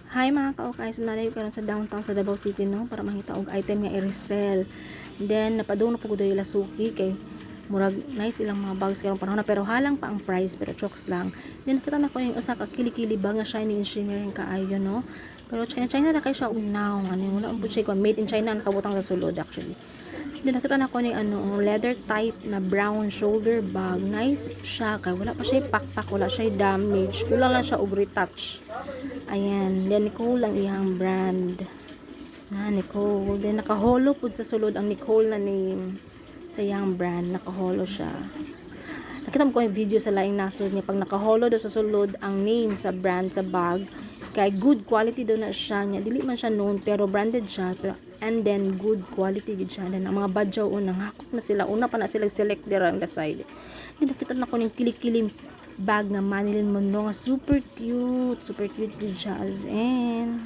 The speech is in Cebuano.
Hi, mga kaukay, so nalayo karon sa downtown sa Davao City, no, para mangita og item nga i-resell. Then napadung na pud ko diri Lasuki kay murag nice ilang mga bags karong panahon na, pero halang pa ang price, pero chokes lang. Then nakita na ko yung usa ka kilikili bag nga shining and shimmering kaayo, no. Pero China China ra kay siya og now, ano, wala man pud siya kuan, made in China ang nakabutang sa sulod actually. Then nakita na ko ni ano, leather type na brown shoulder bag. Nice siya kay wala pa siya pakpak, wala siya damage. Kulang lang siya og retouch. Ayan. Then Nicole ang iyang brand. Na Nicole. Then nakaholo pud sa sulod ang Nicole na name sa iyang brand. Nakaholo siya. Nakita mo ko yung video sa laing nasod niya. Pag nakaholo daw sa sulod ang name sa brand sa bag, kay good quality daw na siya niya. Dili man siya known pero branded siya. Pero, and then good quality gid siya. Then ang mga badyaw una hakot na sila. Una pa na sila select dira on the side. Then nakita na ko ning kilikili bag nga Marilyn Monroe nga super cute. Super cute gid siya as in.